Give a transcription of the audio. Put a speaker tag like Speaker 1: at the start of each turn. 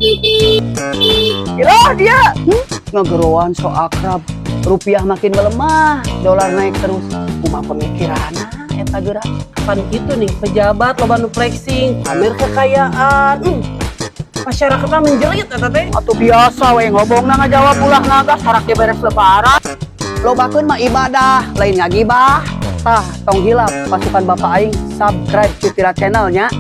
Speaker 1: Iraha dia. Ngageroan sok akrab. Rupiah makin melemah, dolar naik terus. Kumaha pemikiranna eta geura?
Speaker 2: Pan gitu nih, pejabat loba nu flexing, pamer kekayaan. Masyarakatnya menjerit eta teh.
Speaker 1: Atuh biasa we ngomongna, ngajawab ulah ngagas, harak ge beres lebaran. Lobakeun mah ibadah, lain ngagibah. Tah, tong hilap pasukan Bapak aing, subscribe Citira channelnya.